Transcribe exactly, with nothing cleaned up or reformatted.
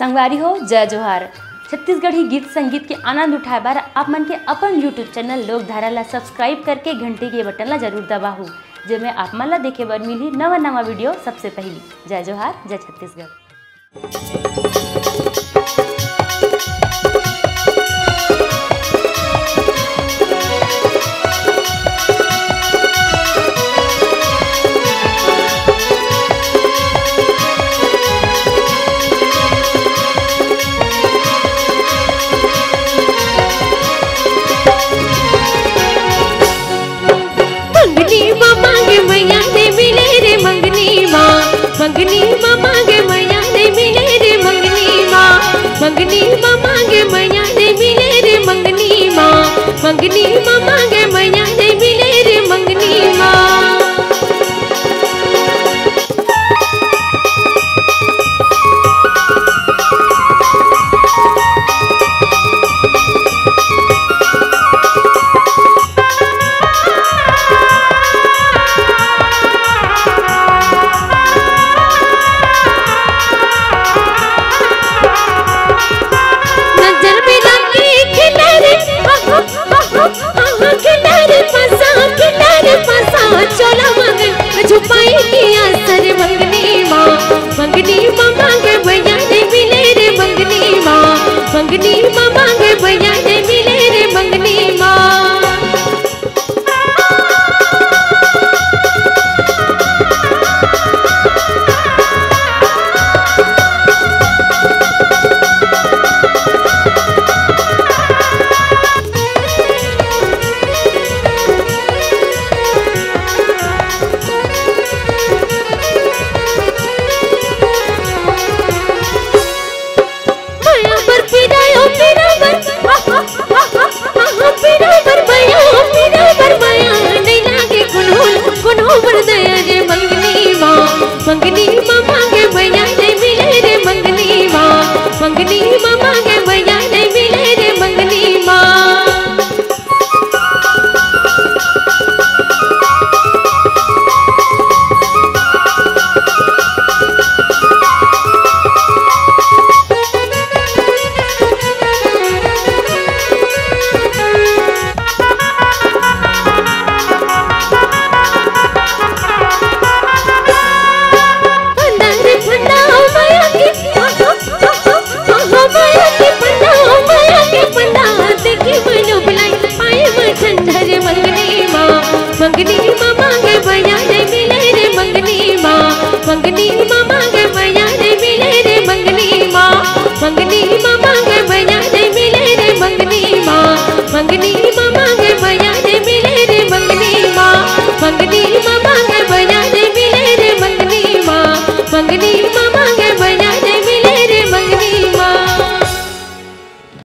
संगवारी हो, जय जोहार। छत्तीसगढ़ी गीत संगीत के आनंद उठाए बर आप मन के अपन YouTube चैनल लोकधारा ला सब्सक्राइब करके घंटी के बटन ला जरूर दबाहू, जेमे आप मन ला देखे बर मिलही नवा नवा वीडियो सबसे पहिली। जय जोहार, जय छत्तीसगढ़। मंगनी मा मांगे मैया ने मिले रे मंगनी मा। मंगनी मा मांगे मैया ने मिले रे मंगनी मा। मंगनी मा मांगे मैया ने मिले रे मंगनी मा। मंगनी मा मांगे मैया ने मिले रे मंगनी मा। नजर मिला के खिला रे, हा, हा, हा, हा, हा, खिला रे फंसा, खिला रे फंसा, चोला मंगन छुपाई के आसर मंगनी मा। मंगनी मा मांगे मैया ने मिले रे मंगनी मा। मंगनी मा मांगे मैया ने मिले रे मंगनी मा। माया बर पीरा ओ पीरा बर, हा, हा, हा, हा, हा, पीरा बर माया, पीरा बर माया, नहीं लागे कोनो, कोनो बर दया रे मंगनी मा। मंगनी मा मांगे मैया नहीं मिले रे मंगनी मा। मंगनी